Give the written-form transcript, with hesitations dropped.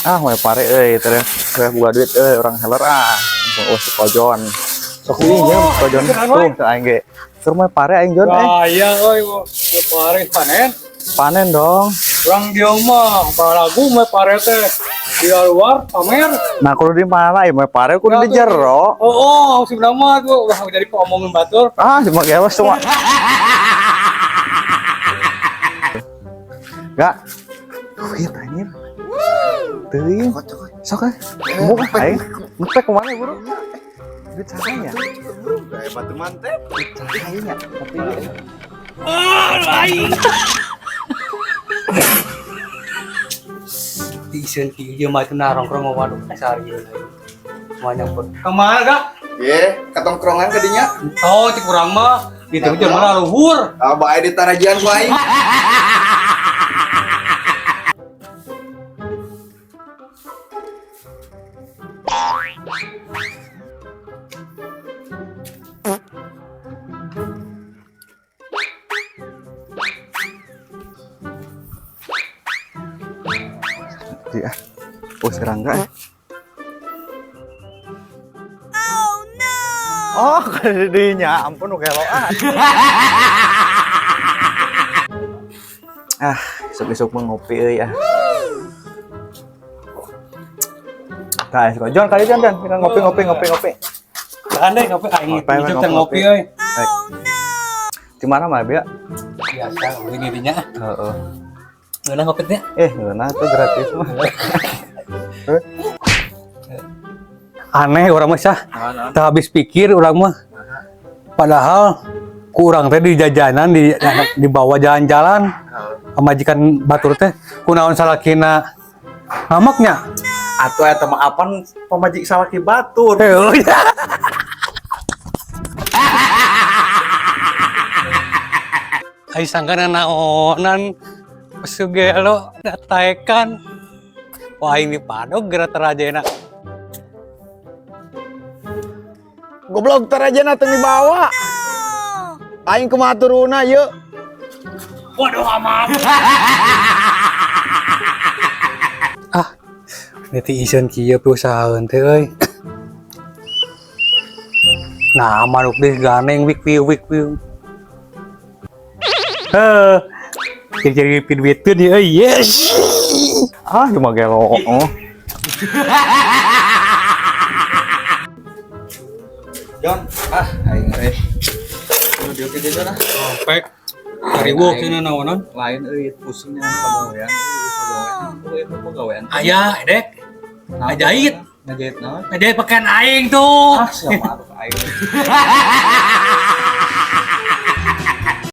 Ah, moe pare euy teh. Teh buka duit euy urang heler ah. Oh, si Kojon. Sok ieu nya Kojon tuh teh aing ge. Keur moe pare aing Jon eh. Gaya euy, moe pare panen. Panen dong. Urang dieu mah balagu moe pare teh. Di luar pamer. Nah, kudu di mana ieu moe pare kudu di jero. Oh, sebenarnya mah tuh udah jadi omongin batur. Ah, cuma gelos cuma. Enggak. Duit anjir. Teuing. Sok ah. Buka aing. Ngepek kemana buru? Duit sahanya. Hebat teman teh. Duit sahanya. Tapi Ah, lain. Diisen kieu ieu mah teu nongkrong waduh sehari ieu. Semuanya pun. Kemana gak? Ye, katongkrongan ka dinya. Oh, cik urang mah gitu aja mana luhur. Ah, bae di tarajian ku aing. Iya. Oh, sekarang enggak. Oh no. Oh, kadinya ampun gelo ah. Ah, isuk-isuk mah ngopi euy ah. Tah, Jon kali Jon, Jon. Kita ngopi ngopi ngopi ngopi. Tahan deh ngopi aing Ngopi, itu ngopi euy. Di mana mah, Bia? Biasa ini dinya. Heeh. Ngeunah ngopi teh. Ngeunah tuh gratis mah. Aneh orang mah sah. Tak habis pikir orang mah. Padahal kurang teh di jajanan di dibawa jalan-jalan pamajikan batur teh kunaon salakina ngamaknya. Atuh eta mah apan pamajik salaki batur. Heuh. Ai sangkana naonan sugelo dataekan. Wah ini padog geura terajena. Goblok tarajana teu dibawa. Aing kumaha turunna yeuh. Waduh amat. Ah, neti iseun kieu perusahaan teh euy. Nah, manuk deh ganeng wik wiu wik wiu. Heh. Jadi duit dia euy. Yes. Ah, cuma gelo. Oh. Jon, ah aing euy. Kudu dieu ke Jon ah. Pek. Ribu cenah naonan. Lain euy pusing dengan pagawean. Euy pagawean. Aya, edek. Ngajahit. Ngajahit naon? Ngajahit pakaian aing tuh. Ah, siapa atuh aing.